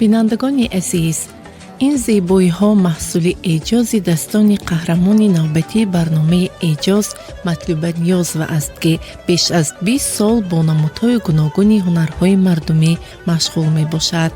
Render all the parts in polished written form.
Бинандагони азиз, ин зебоиҳо маҳсули эъҷози дастони қаҳрамони навбатии барномаи «Эъҷоз» Матлуба Ниёзова аст, ки беш аз 20 сол бо намудҳои гуногуни ҳунарҳои мардумӣ машғул мебошад.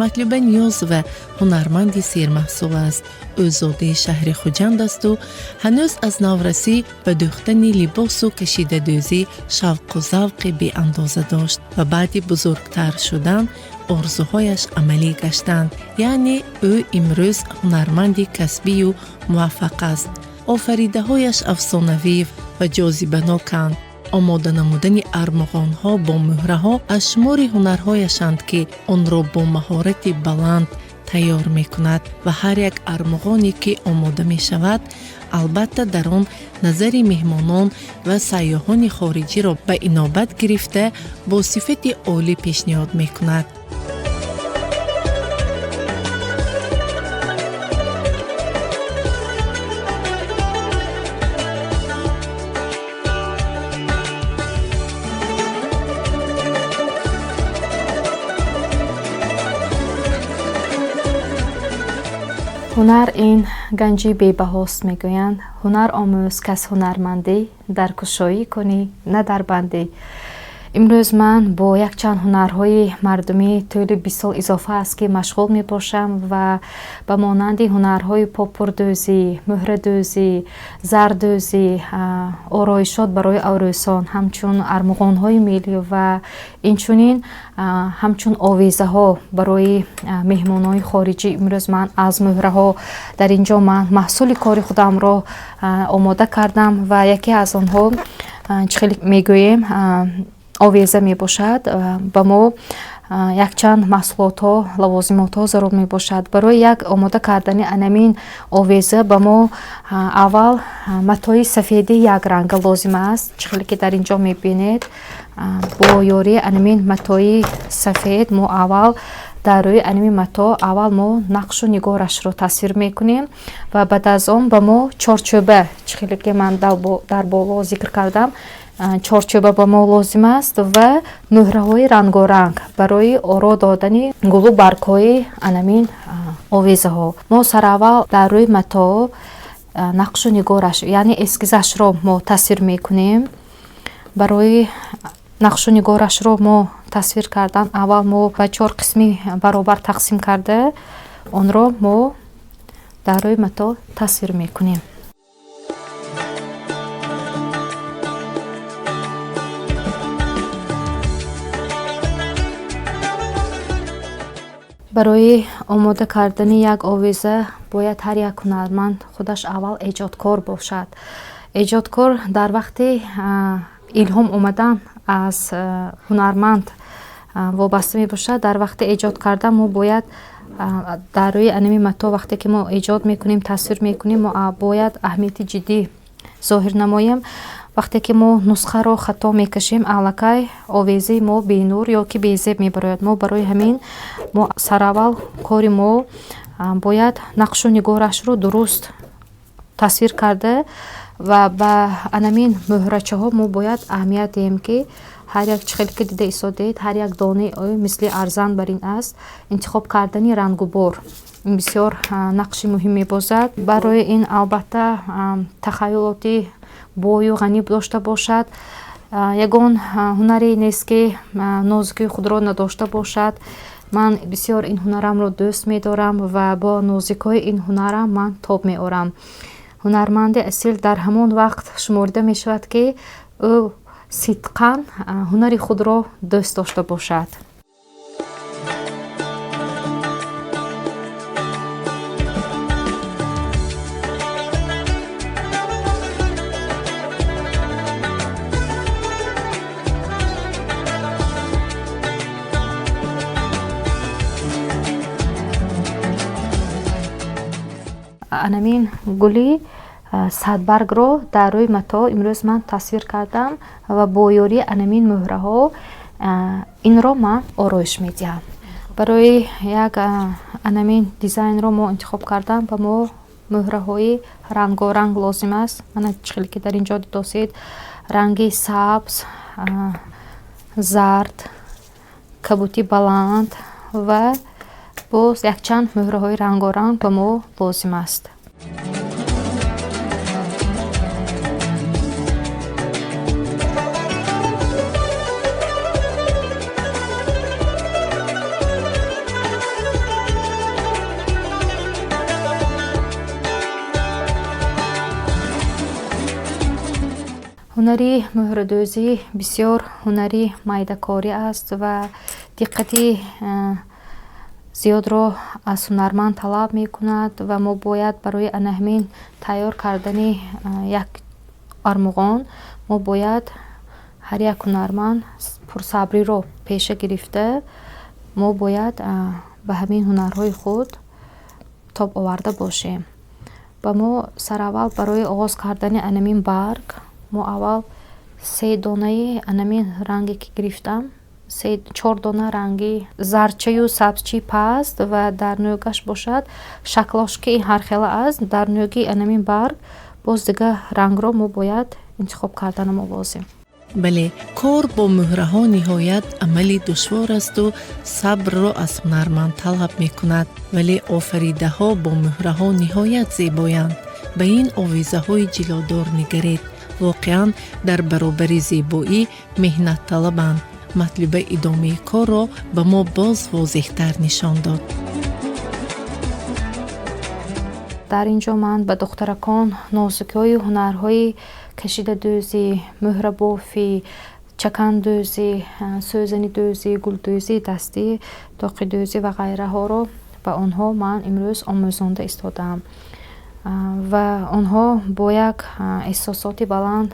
Матлуба Ниёзова ҳунарманди сермаҳсул аст. Ӯ зодаи шаҳри Хуҷанд асту ҳанӯз аз наврасӣ ба дӯхтани либосу кашидадӯзӣ шавқу завқи беандоза дошт ва баъди бузургтар шудан орзуҳояш амалӣ гаштанд, яъне ӯ имрӯз ҳунарманди касбию муваффақ аст. Офаридаҳояш афсонавӣ ва ҷозибаноканд. Омода намудани армуғонҳо бо муҳраҳо аз шумори ҳунарҳояшанд, ки онро бо маҳорати баланд тайёр мекунад ва ҳар як армуғоне, ки омода мешавад, албатта, дар он назари меҳмонон ва сайёҳони хориҷиро ба инобат гирифта, бо сифати олӣ пешниҳод мекунад. Ҳунар ин ганҷи бебаҳост, мегӯянд. Ҳунар омӯз, кас ҳунармандӣ, дар кушоӣ кунӣ, на дар бандӣ. Имрӯз ман бо якчанд ҳунарҳои мардумӣ тӯли 20 сол изофа аст, ки машғул мебошам ва ба монанди ҳунарҳои попурдӯзӣ, муҳрадӯзӣ, зардӯзӣ, ороишот барои арӯсон, ҳамчун армуғонҳои миллӣ ва инчунин ҳамчун овезаҳо барои меҳмонҳои хориҷӣ. Имрӯз ман аз муҳраҳо дар ин ҷо ман маҳсули кори худамро омода кардам ва яке аз онҳо, чӣ хеле мегӯем, овеза мебошад. Ба мо якчанд маҳсулотҳо, лавозимотҳо зарур мебошад. Барои як омода кардани анамин овеза ба мо аввал матои сафеди якранга лозим аст. Чӣ хеле ки дар ин ҷо мебинед, бо ёрии анамин матои сафед мо аввал дар рӯи анами матоъ аввал мо нақшу нигорашро тасвир мекунем ва баъд аз он ба мо чорчӯба, чӣ хеле ки ман дар боло зикр кардам, чорчӯба ба мо лозим аст ва муҳраҳои рангоранг барои оро додани гулу баргҳои анамин овезаҳо. Мо сараввал дар рӯи матоъ нақшу нигораш, яъне эскизашро мо тасвир мекунем. Барои нақшу нигорашро мо тасвир кардан аввал мо ба чор қисми баробар тақсим карда, онро мо дар рӯи матоъ тасвир мекунем. Барои омода кардани як овеза бояд ҳар як ҳунарманд худаш аввал эҷодкор бошад. Эҷодкор дар вақти илҳом омадан аз ҳунарманд вобаста мебошад. Дар вақти эҷод кардан мо бояд дар рӯи анами матоъ, вақте ки мо эҷод мекунем, тасвир мекунем, мо бояд аҳамияти ҷиддӣ зоҳир намоем. Вақте ки мо нусхаро хато мекашем, аллакай овезаи мо бенур ё ки безеб мебарояд. Мо барои ҳамин мо сараввал кори мо бояд нақшу нигорашро дуруст тасвир карда ва ба анамин муҳрачаҳо мо бояд аҳамият диҳем, ки ҳар як, чӣ хеле ки дида истодед, ҳар як донаи ӯ мисли арзан бар ин аст. Интихоб кардани рангубор ин бисёр нақши муҳим мебозад. Барои ин, албатта, тахайюлоти бою ғанӣ дошта бошад. Ягон ҳунаре нест, ки нозукии худро надошта бошад. Ман бисёр ин ҳунарамро дӯст медорам ва бо нозукиҳои ин ҳунарам ман тоб меорам. Ҳунарманди асил дар ҳамон вақт шуморида мешавад, ки ӯ сидқан ҳунари худро дӯст дошта бошад. Анамин гули садбаргро дар рӯи матоъ имрӯз ман тасвир кардам ва бо ёрии анамин муҳраҳо инро ман ороиш медиҳам. Барои як анамин дизайнро мо интихоб кардам, ба мо муҳраҳои рангоранг лозим аст. Мана чӣ хеле ки дар ин ҷо дидосед, ранги сабз, зард, кабути баланд ва боз якчанд муҳраҳои рангоранг ба мо лозим аст. Ҳунари муҳрадӯзӣ бисёр ҳунари майдакорӣ аст ва диққати зиёдро аз ҳунарманд талаб мекунад ва мо бояд барои ана ҳамин тайёр кардани як армуғон мо бояд ҳар як ҳунарманд пурсабриро пеша гирифта, мо бояд ба ҳамин ҳунарҳои худ тоб оварда бошем. Ба мо сараввал барои оғоз кардани анамин барг мо аввал се донаи анамин ранге ки гирифтам, чор дона ранги зарчаю сабзчи паст ва дар нӯгаш бошад шаклош ки ҳархела аст. Дар нӯги анамин барг боз дигар рангро мо бояд интихоб карданамо лозим. Бале, кор бо муҳраҳо ниҳоят амали душвор асту сабрро аз ҳунарманд талаб мекунад, вале офаридаҳо бо муҳраҳо ниҳоят зебоянд. Ба ин овезаҳои ҷилодор нигаред. Воқеан дар баробари зебоӣ меҳнатталабанд. Матлуба идомаи корро ба мо боз возеҳтар нишон дод. Дар ин ҷо ман ба духтаракон нозукиҳои ҳунарҳои кашидадӯзӣ, муҳрабофӣ, чакандӯзӣ, сӯзанидӯзӣ, гулдӯзии дастӣ, тоқидӯзӣ ва ғайраҳоро ба онҳо ман имрӯз омӯзонда истодаам. Ва онҳо бо як эҳсосоти баланд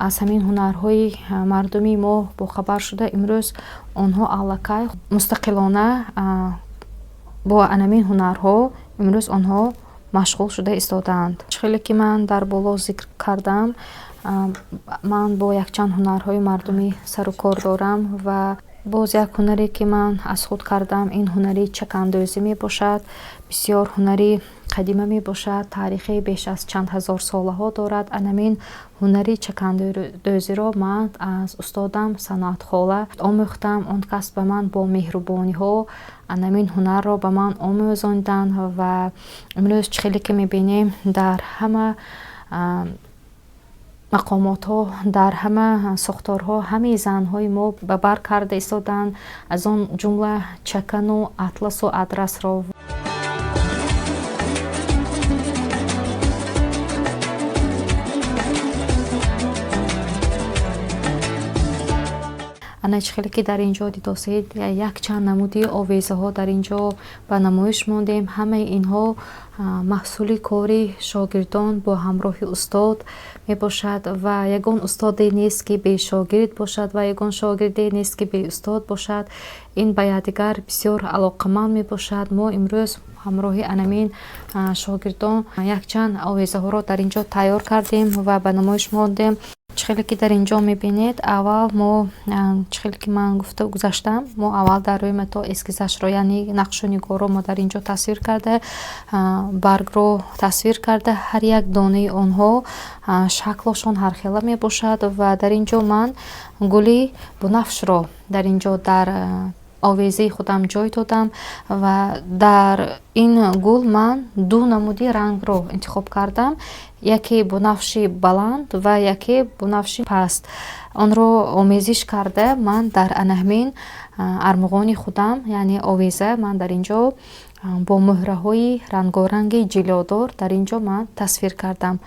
аз ҳамин ҳунарҳои мардуми мо бохабар шуда, имрӯз онҳо аллакай мустақилона бо анамин ҳунарҳо имрӯз онҳо машғул шуда истодаанд. Чӣ хеле ки ман дар боло зикр кардам, ман бо якчанд ҳунарҳои мардумӣ сару кор дорам ва боз як ҳунаре ки ман аз худ кардам, ин ҳунари чакандӯзӣ мебошад. Бисёр ҳунари қадима мебошад, таърихи беш аз чанд ҳазор солаҳо дорад. Анамин ҳунари чакандӯзиро ман аз устодам Саноатхола омӯхтам. Он кас ба ман бо меҳрубониҳо анамин ҳунарро ба ман омӯзонданд ва имрӯз чӣ хеле ки мебинем, дар ҳама мақомотҳо, дар ҳама сохторҳо ҳамаи занҳои мо ба бар карда истоданд, аз он ҷумла чакану атласу адрасро. Ана чӣ хеле ки дар ин ҷо дидосед, якчанд намуди овезаҳо дар ин ҷо ба намоиш мондем. Ҳамаи инҳо маҳсули кори шогирдон бо ҳамроҳи устод мебошад ва ягон устоде нест, ки бешогирд бошад ва ягон шогирде нест, ки беустод бошад. Ин ба якдигар бисёр алоқаманд мебошад. Мо имрӯз ҳамроҳи анамин шогирдон якчанд овезаҳоро дар ин ҷо тайёр кардем ва ба намоиш мондем. Чӣ хеле ки дар ин ҷо мебинед, аввал мо, чӣ хеле ки ман гуфта гузаштам, мо аввал дар рӯи матоъ эскизашро, яъне нақшу нигорро мо дар ин ҷо тасвир карда, баргро тасвир карда, ҳар як донаи онҳо шаклошон ҳархела мебошад ва дар ин ҷо ман гули бунафшро дар ин ҷо дар овезаи худам ҷой додам ва дар ин гул ман ду намуди рангро интихоб кардам: яке бунафши баланд ва яке бунафши паст. Онро омезиш карда ман дар анаҳмин армуғони худам, яъне овеза, ман дар ин ҷо бо муҳраҳои рангоранги ҷилодор дар ин ҷо ман тасвир кардам.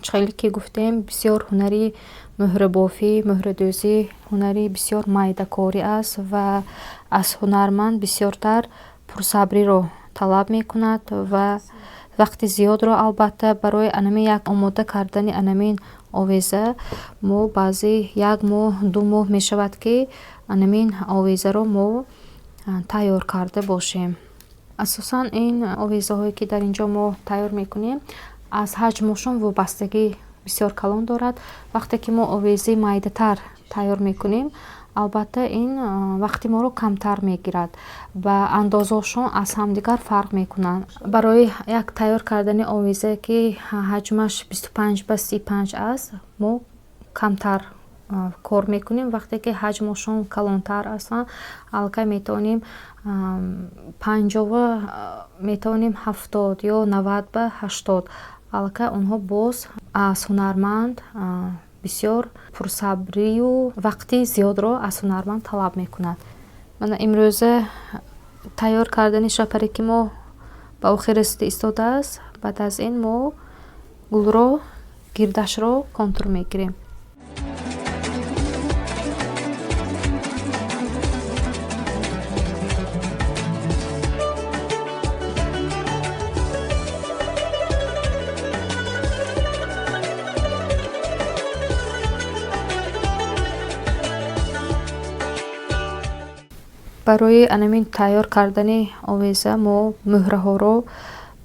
Чӣ ки гуфтем, бисёр ҳунари муҳрабофӣ, муҳрадӯзӣ ҳунари бисёр майдакорӣ аст ва аз ҳунарманд бисёртар пурсабриро талаб мекунад ва вақти зиёдро. Албатта, барои анамин як омода кардани анамин овеза мо баъзе як моҳ, 2 моҳ мешавад, ки анамин овезаро мо тайёр карда бошем. Асосан ин овезаҳое, ки дар ин ҷо мо тайёр мекунем, аз ҳаҷмошон вобастагӣ бисёр калон дорад. Вақте ки мо овезаи майдатар тайёр мекунем, албатта, ин вақти моро камтар мегирад ва андозаошон аз ҳамдигар фарқ мекунанд. Барои як тайёр кардани овеза, ки ҳаҷмаш 25 ба 35 аст, мо камтар кор мекунем. Вақте ки ҳаҷмошон калонтар ҳастанд, аллакай метавонем 50-ва, метавонем 70 ё 90 ба 80. Аллакай онҳо боз аз ҳунарманд бисёр пурсабрию вақти зиёдро аз ҳунарманд талаб мекунад. Мана, имрӯза тайёр кардани шапараки мо ба охир расида истодааст. Баъд аз ин мо гулро, гирдашро контур мегирем. Барои анамин тайёр кардани овеза мо муҳраҳоро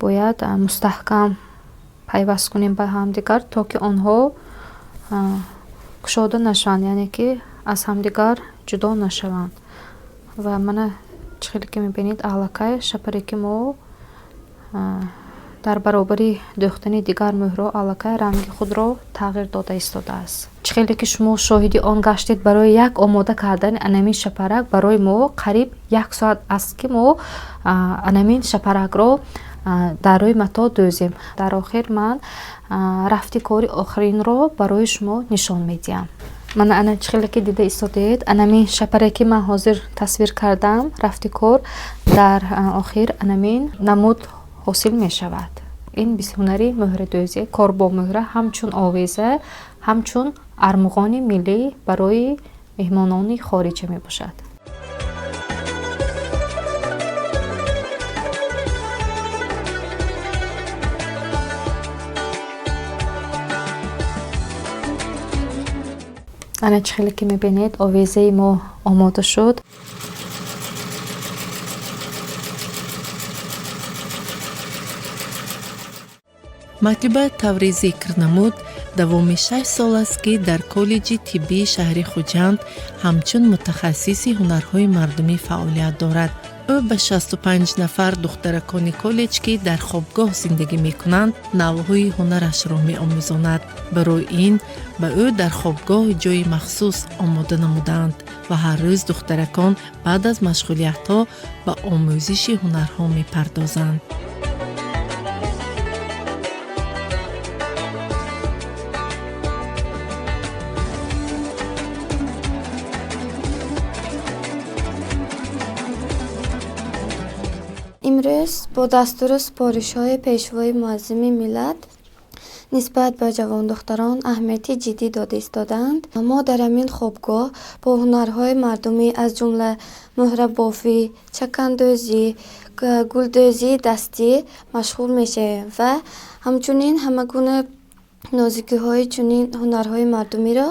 бояд мустаҳкам пайваст кунем ба ҳамдигар, то ки онҳо кушода нашаванд, яъне ки аз ҳамдигар ҷудо нашаванд. Ва мана, чӣ хеле ки мебинед, аллакай шапараки мо дар баробари дӯхтани дигар муҳрҳо аллакай ранги худро тағйир дода истодааст. Чӣ хеле ки шумо шоҳиди он гаштед, барои як омода кардани анамин шапарак барои мо қариб як соат аст, ки мо анамин шапаракро дар рӯи матоъ дӯзем. Дар охир ман рафти кори охиринро барои шумо нишон медиҳам. Мана, ана чӣ хеле ки дида истодаед, анамин шапараке ман ҳозир тасвир кардам, рафти кор дар охир анамин намуд ҳосил мешавад. Ин ҳунари муҳрадӯзӣ, кор бо муҳра, ҳамчун овеза, ҳамчун армуғони миллӣ барои меҳмонони хориҷа мебошад. Ана, чӣ хеле ки мебинед, овезаи мо омода шуд. Матлуба тавре зикр намуд, давоми 6 сол аст, ки дар коллеҷи тиббии шаҳри Хуҷанд ҳамчун мутахассиси ҳунарҳои мардумӣ фаъолият дорад. Ӯ ба 65 нафар духтаракони коллеҷ, ки дар хобгоҳ зиндагӣ мекунанд, навъҳои ҳунарашро меомӯзонад. Барои ин ба ӯ дар хобгоҳ ҷойи махсус омода намудаанд ва ҳар рӯз духтаракон баъд аз машғулиятҳо ба омӯзиши ҳунарҳо мепардозанд. Имрӯз бо дастуру супоришҳои Пешвои муаззими миллат нисбат ба ҷавондухтарон аҳамияти ҷиддӣ дода истодаанд, мо дар ҳамин хобгоҳ бо ҳунарҳои мардумӣ, аз ҷумла муҳрабофӣ, чакандӯзӣ, гулдӯзии дастӣ машғул мешавем ва ҳамчунин ҳама гуна нозикиҳои чунин ҳунарҳои мардумиро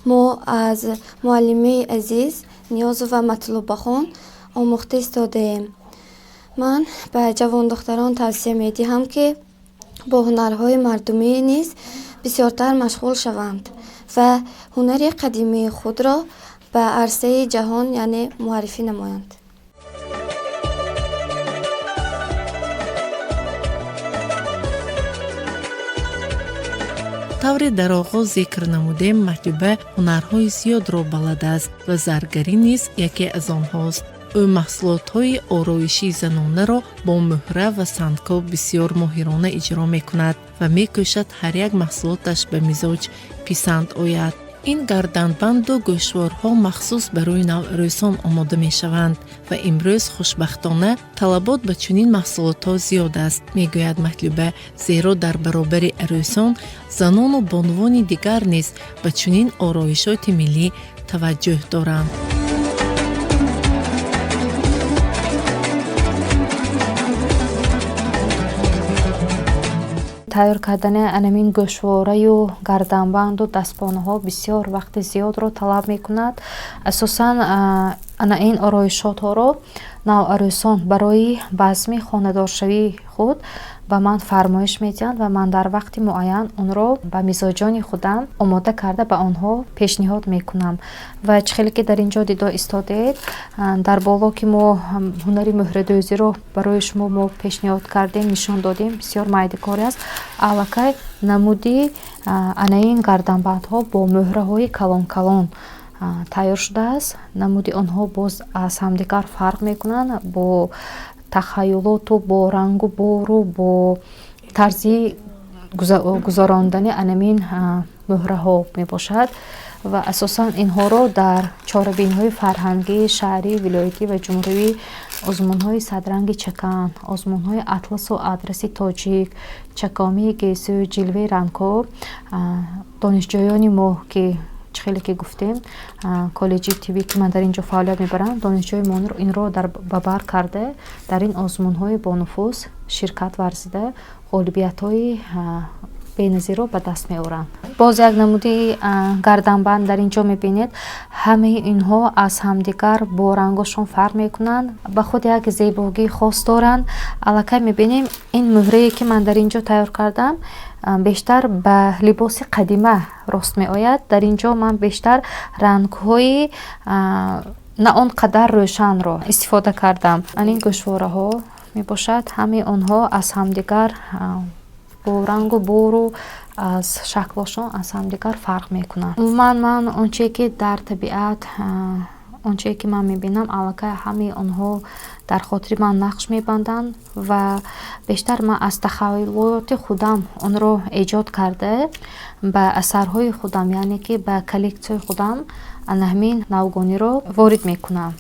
мо аз муаллимаи азиз Ниёзова Матлубахон омӯхта истодаем. Ман ба ҷавондухтарон тавсия медиҳам, ки бо ҳунарҳои мардумӣ низ бисёртар машғул шаванд ва ҳунари қадимии худро ба арсаи ҷаҳон, яъне муаррифӣ намоянд. Тавре дар оғоз зикр намудем, Матлуба ҳунарҳои зиёдро балад аст ва заргарӣ низ яке аз онҳост. Ӯ маҳсулотҳои ороишии занонаро бо муҳра ва сандкоб бисёр моҳирона иҷро мекунад ва мекӯшад, ҳар як маҳсулоташ ба мизоҷ писанд ояд. Ин гарданбанду гӯшворҳо махсус барои наварӯсон омода мешаванд ва имрӯз хушбахтона талабот ба чунин маҳсулотҳо зиёд аст, мегӯяд Матлуба, зеро дар баробари арӯсон занону бонувони дигар низ ба чунин ороишоти миллӣ таваҷҷӯҳ доранд. Тайёр кардани анамин гӯшвораю гарданбанду дастпонаҳо бисёр вақти зиёдро талаб мекунад. Асосан ана ин ороишотҳоро наварӯсон барои базми хонадоршавии худ ба ман фармоиш медиҳанд ва ман дар вақти муайян онро ба мизоҷони худам омода карда ба онҳо пешниҳод мекунам. Ва чӣ хеле ки дар ин ҷо дидо истодед, дар боло ки мо ҳунари мӯҳрадӯзиро барои шумо мо пешниҳод кардем, нишон додем, бисёр майдакорӣ аст. Аллакай намуди ана ин гарданбандҳо бо мӯҳраҳои калон-калон тайёр шудааст. Намуди онҳо боз аз ҳамдигар фарқ мекунанд бо тахаюлоту, бо рангу бору, бо тарзи гузарондани анамин мӯҳраҳо мебошад. Ва асосан инҳоро дар чорабиниҳои фарҳангӣ, шаҳрӣ, вилоятӣ ва ҷумҳуриявӣ, озмунҳои садранги чакан, озмунҳои атласу адраси тоҷик, чакомии гесӯ, ҷилваи рангҳо донишҷӯёни мо, ки чӣ хеле ки гуфтем, коллеҷи тиббӣ, ки ман дар ин ҷо фаъолият мебарам, донишҷӯи мо инро ба бар карда дар ин озмунҳои бонуфуз ширкат варзида ғолибиятҳои беназирро ба даст меоранд. Боз як намуди гарданбанд дар ин ҷо мебинед. Ҳамаи инҳо аз ҳамдигар бо рангошон фарқ мекунанд, ба худ як зебогии хос доранд. Аллакай мебинем, ин мӯҳрае, ки ман дар ин ҷо тайёр кардам, бештар ба либоси қадима рост меояд. Дар ин ҷо ман бештар рангҳои на он қадар рӯшанро истифода кардам. Ан ин гӯшвораҳо мебошад. Ҳамаи онҳо аз ҳамдигар бо рангу бору аз шаклошон аз ҳамдигар фарқ мекунанд. Умуман ман он чие ки дар табиат, он чие ки ман мебинам, аллакай ҳамаи онҳо дар хотири ман нақш мебанданд ва бештар ман аз тахаюлоти худам онро эҷод карда ба асарҳои худам, яъне ки ба коллексияи худам ана ҳамин навгониро ворид мекунам.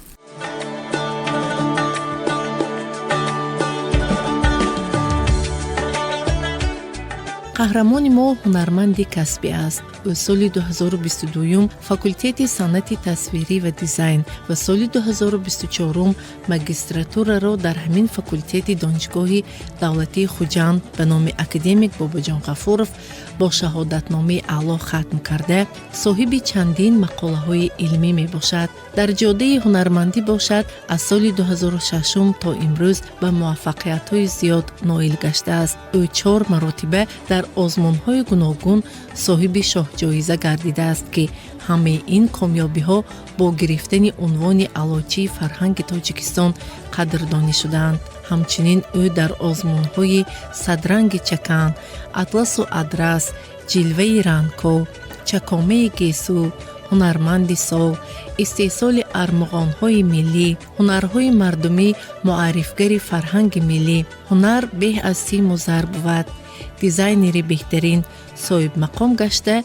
Қаҳрамони мо ҳунарманди касбӣ аст. Ӯ соли 2022 факултети санъати тасвирӣ ва дизайн ва соли 2024 магистратураро дар ҳамин факултети Донишгоҳи давлатии Хуҷанд ба номи академик Бобоҷон Ғафуров бо шаҳодатномаи аъло хатм карда, соҳиби чандин мақолаҳои илмӣ мебошад. Дар ҷодаи ҳунармандӣ бошад, аз соли 2006 то имрӯз ба муваффақиятҳои зиёд ноил гаштааст. Ӯ чор маротиба дар озмунҳои гуногун соҳиби шоҳҷоиза гардидааст, ки ҳамаи ин комёбиҳо бо гирифтани унвони Аълочии фарҳанги Тоҷикистон қадрдонӣ шудаанд. Ҳамчунин ӯ дар озмунҳои садранги чакан, атласу адрас, ҷилваи рангҳо, чакомаи гесӯ, ҳунарманди сол, истеҳсоли армуғонҳои миллӣ, ҳунарҳои мардумӣ муаррифгари фарҳанги миллӣ, ҳунар беҳ аз симу зар бувад, дизайнери беҳтарин соҳибмақом гашта,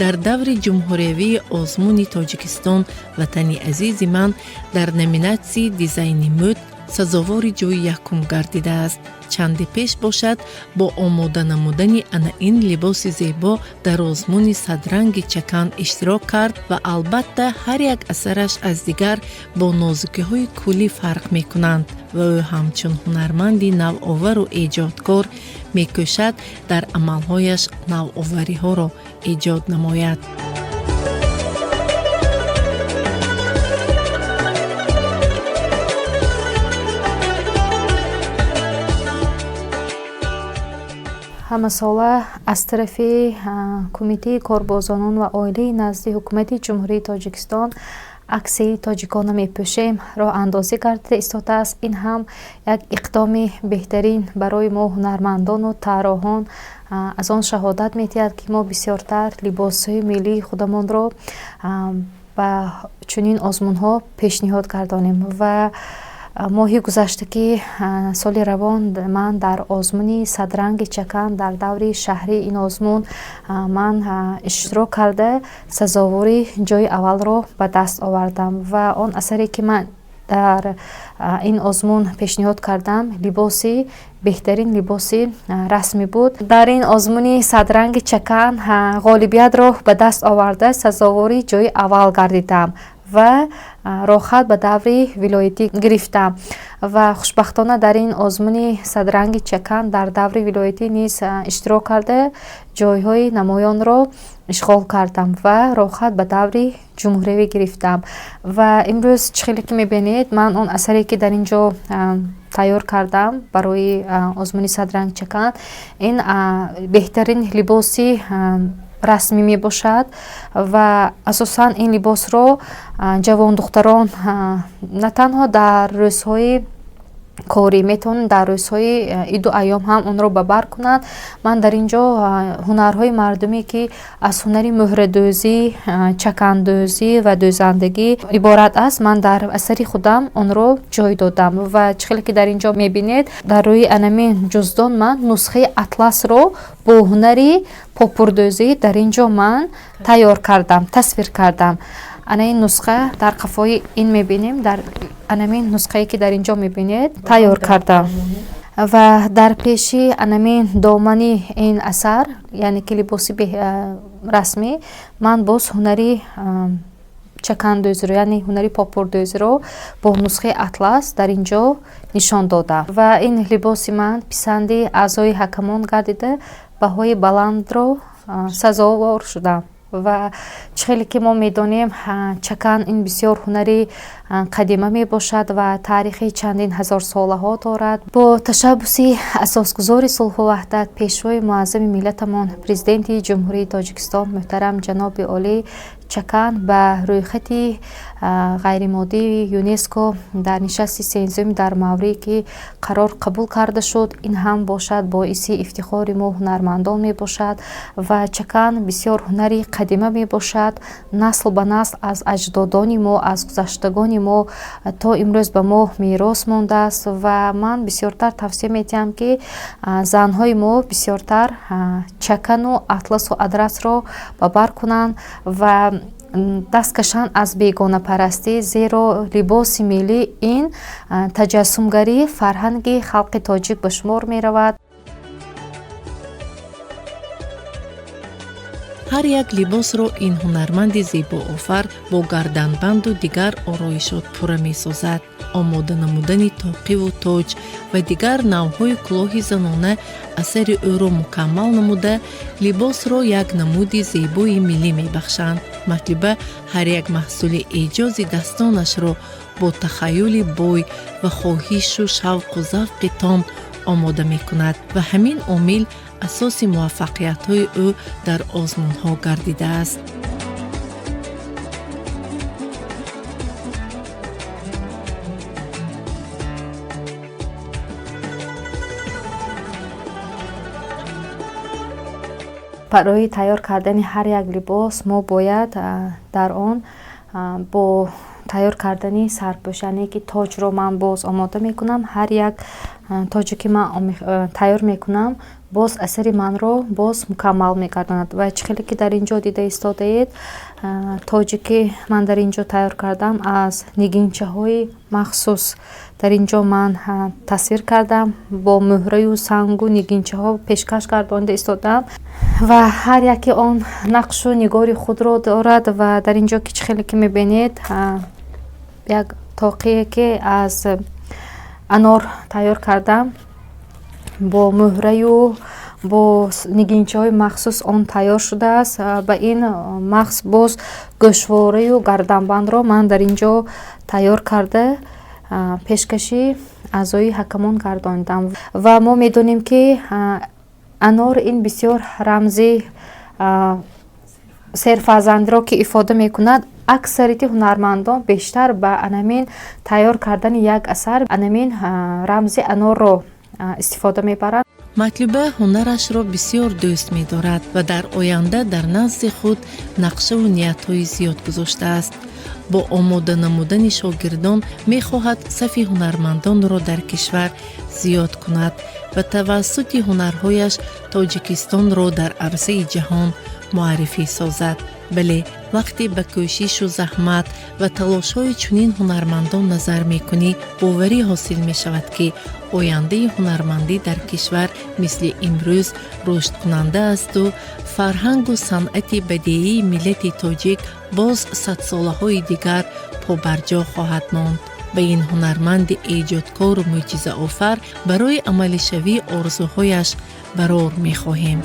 дар даври ҷумҳуриявии озмуни Тоҷикистон ватани азизи ман дар номинатсияи дизайни мӯд сазовори ҷои якум гардидааст. Чанде пеш бошад, бо омода намудани ана ин либоси зебо дар озмуни садранги чакан иштирок кард ва албатта ҳар як асараш аз дигар бо нозукиҳои куллӣ фарқ мекунанд ва ӯ ҳамчун ҳунарманди навовару эҷодкор мекӯшад дар амалҳояш навовариҳоро эҷод намояд. Ҳамасола аз тарафи Кумитаи корбозонон ва оилаи назди Ҳукумати Ҷумҳурии Тоҷикистон аксияи тоҷикона мепӯшем роҳандозӣ гардида истодааст. Ин ҳам як иқдоми беҳтарин барои мо ҳунармандону тарроҳон аз он шаҳодат медиҳад, ки мо бисёртар либосҳои миллии худамонро ба чунин озмунҳо пешниҳод гардонем ва Моҳи гузашта, ки соли равон, ман дар озмуни «Садранги чакан» дар даври шаҳрии ин озмун ман иштирок карда, сазовори ҷойи аввалро ба даст овардам. Ва он асаре, ки ман дар ин озмун пешниҳод кардам, либоси беҳтарин либоси расмӣ буд. Дар ин озмуни «Садранги чакан» ғолибиятро ба даст оварда, сазовори ҷойи аввал гардидам ва роҳхат ба даври вилоятӣ гирифтам. Ва хушбахтона дар ин озмуни «Садранги чакан» дар даври вилоятӣ низ иштирок карда, ҷойҳои намоёнро ишғол кардам ва роҳхат ба даври ҷумҳуриявӣ гирифтам. Ва имрӯз, чӣ хеле ки мебинед, ман он асаре, ки дар ин ҷо тайёр кардам барои озмуни «Садранги чакан», ин беҳтарин либоси расмӣ мебошад. Ва асосан ин либосро ҷавондухтарон на танҳо дар рӯзҳои корӣ метавонанд, дар рӯзҳои иду айём ҳам онро ба бар кунанд. Ман дар ин ҷо ҳунарҳои мардумӣ, ки аз ҳунари муҳрадӯзӣ, чакандӯзӣ ва дӯзандагӣ иборат аст, ман дар асари худам онро ҷой додам. Ва чӣ хеле ки дар ин ҷо мебинед, дар рӯи анамин ҷуздон ман нусхаи атласро бо ҳунари попурдӯзӣ дар ин ҷо ман тайёр кардам, тасвир кардам. Ана ин нусха дар қафои ин мебинем, дар анамин нусхае, ки дар ин ҷо мебинед, тайёр кардам. Ва дар пеши анамин домани ин асар, яъне ки либоси расмӣ, ман боз ҳунари чакандӯзиро, яъне ҳунари попурдӯзиро бо нусхаи атлас дар ин ҷо нишон додам. Ва ин либоси ман писанди аъзои ҳакамон гардида, баҳои баландро сазовор шудам. Ва чӣ хеле ки мо медонем, чакан ин бисёр ҳунари қадима мебошад ва таърихи чандин ҳазорсолаҳо дорад. Бо ташаббуси асосгузори сулҳу ваҳдат, Пешвои муаззами миллатамон, Президенти Ҷумҳурии Тоҷикистон муҳтарам ҷаноби олӣ, чакан ба рӯйхати ғайримоддии ЮНЕСКО дар нишасти сензуми дар мавриди қарор қабул карда шуд. Ин ҳам бошад боиси ифтихори мо ҳунармандон мебошад. Ва чакан бисёр ҳунари қадима мебошад, насл ба насл аз аҷдодони мо, аз гузаштагони мо то имрӯз ба мо мерос мондааст. Ва ман бисёртар тавсия медиҳам, ки занҳои мо бисёртар чакану атласу адрасро ба бар кунанд ва даст кашанд аз бегонапарастӣ, зеро либоси миллӣ ин таҷассумгарии фарҳанги халқи тоҷик ба шумор меравад. Ҳар як либосро ин ҳунарманди зебоофар бо гарданбанду дигар ороишот пурра месозад. Омода намудани тоқиву тоҷ ва дигар навъҳои кӯлоҳи занона асари ӯро мукаммал намуда, либосро як намуди зебои миллӣ мебахшанд. Матлуба ҳар як маҳсули эҷози дастонашро бо тахаюли бой ва хоҳишу шавқу завқи том омода мекунад ва ҳамин омил асоси муваффақиятҳои ӯ дар озмунҳо гардидааст. Барои тайёр кардани ҳар як либос мо бояд дар он бо тайёр кардани сарпӯш, яъне ки тоҷро ман боз омода мекунам. Ҳар як тоҷе, ки ман тайёр мекунам, боз асари манро боз мукаммал мегардонад. Ва чӣ хеле ки дар ин ҷо дида истодаед, тоҷе, ки ман дар ин ҷо тайёр кардам, аз нигинчаҳои махсус дар ин ҷо ман тасвир кардам, бо муҳраю сангу нигинчаҳо пешкаш гардонида истодаам. Ва ҳар яке он нақшу нигори худро дорад. Ва дар ин ҷо ки чӣ хеле ки мебинед, як тоқие, ки аз анор тайёр кардам, бо муҳраю бо нигинчаҳои махсус он тайёр шудааст. Ба ин махс боз гӯшвораю гарданбандро ман дар ин ҷо тайёр карда, пешкаши аъзои ҳакамон гардонидам. Ва мо медонем, ки анор ин бисёр рамзи серфарзандиро ки ифода мекунад. Аксарияти ҳунармандон бештар ба анамин тайёр кардани як асар анамин рамзи анорро истифода мебаранд. Матлуба ҳунарашро бисёр дӯст медорад ва дар оянда дар назди худ нақшаву ниятҳои зиёд гузоштааст. Бо омода намудани шогирдон мехоҳад сафи ҳунармандонро дар кишвар зиёд кунад ва тавассути ҳунарҳояш Тоҷикистонро дар арсаи ҷаҳон муаррифӣ созад. Бале, вақте ба кӯшишу заҳмат ва талошҳои чунин ҳунармандон назар мекунӣ, боварӣ ҳосил мешавад, ки ояндаи ҳунармандӣ дар кишвар мисли имрӯз рушдкунанда асту фарҳангу санъати бадеии миллати тоҷик боз садсолаҳои дигар побарҷо хоҳад монд. Ба ин ҳунарманди эҷодкору мӯъҷизаофар барои амалишавии орзуҳояш барор мехоҳем.